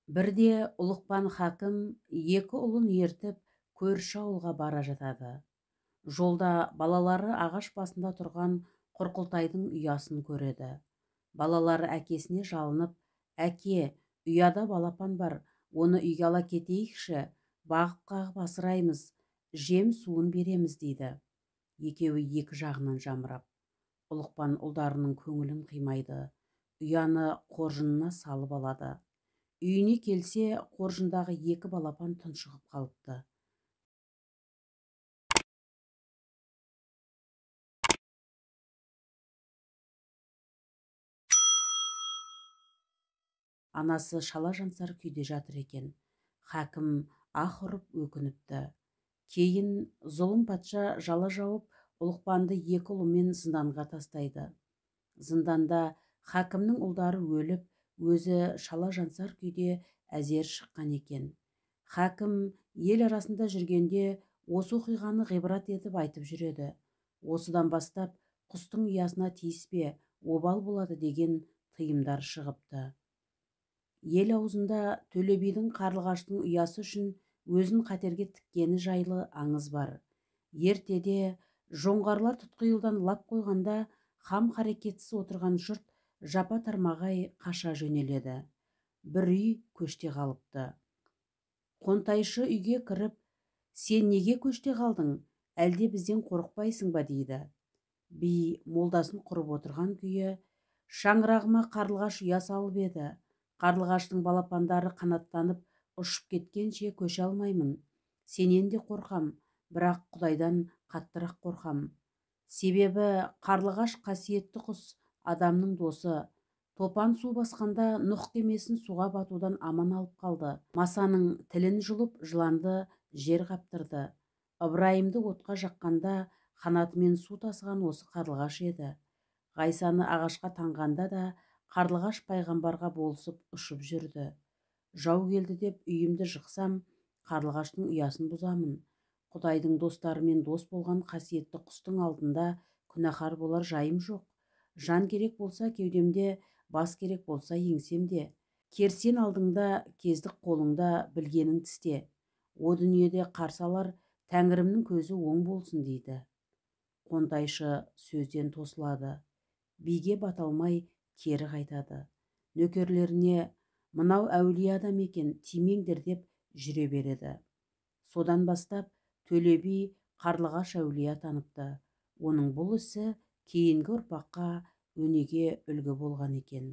Бірде Ұлықпан хакім екі ұлын ертіп көрші ауылға бара жатады. Жолда балалары ағаш басында тұрған құрқылтайдың ұясын көреді. Балалары әкесіне жалынып, «Әке, ұяда балапан бар, оны үйге ала кетейікші, бағып-қағып асыраймыз, жем суын береміз» дейді. Екеуі екі жағынан жамырап. Ұлықпан ұлдарының көңілін қимайды, ұяны қоржынына салып алады. Үйіне келсе, қоржындағы екі балапан тұншығып қалыпты. Анасы шала жансар күйде жатыр екен. Хакім ах ұрып өкініпті. Кейін зұлым патша жала жауып, Ұлықпанды екі ұлымен зынданға тастайды. Зынданда хакімнің ұлдары өліп, өзі шала жансар күйде әзер шыққан екен. Хакім ел арасында жүргенде осы оқиғаны ғибрат етіп айтып жүреді. Осыдан бастап құстың ұясына тиіспе, обал болады деген тыйымдар шығыпты. Ел аузында Төле бидің қарлығаштың ұясы үшін өзін қатерге тіккені жайлы аңыз бар. Ертеде жоңғарлар тұтқиылдан лап қойғанда хам қарекетсіз отырған жұрт жапа тармағай қаша жөнеледі. Бір үй көште қалыпты. Қонтайшы үйге кіріп, «Сен неге көште қалдың? Әлде бізден қорықпайсың ба?» дейді. Би молдасын құрып отырған күйі, «Шаңырағыма қарлығаш ұя салып еді. Қарлығаштың балапандары қанаттанып ұшып кеткенше көше алмаймын. Сенен де қорқам, бірақ Құдайдан қаттырақ қорқам. Себебі қарлығаш қасиетті құс, адамның досы. Топан су басқанда Нұх кемесін суға батудан аман алып қалды. Масаның тілін жұлып, жыланды жер қаптырды. Ыбырайымды отқа жаққанда қанатымен су тасыған осы қарлығаш еді. Ғайсаны ағашқа таңғанда да қарлығаш пайғамбарға болысып ұшып жүрді. Жау келді деп үйімді жықсам, қарлығаштың ұясын бұзамын. Құдайдың достарымен дос болған қасиетті құстың алдында күнәһар болар жайым жоқ. Жан керек болса кеудемде, бас керек болса еңсемде. Керсен алдыңда, кездік қолыңда, білгенің тісте. О дүниеде қарсы алар тәңірімнің көзі оң болсын» дейді. Қонтайшы сөзден тосылады. Биге бата алмай кері қайтады. Нөкерлеріне «Мынау әулие адам екен, тимеңдер» деп жүре береді. Содан бастап Төле би қарлығаш әулие атаныпты. Оның бұл ісі кейінгі ұрпаққа өнеге үлгі болған екен.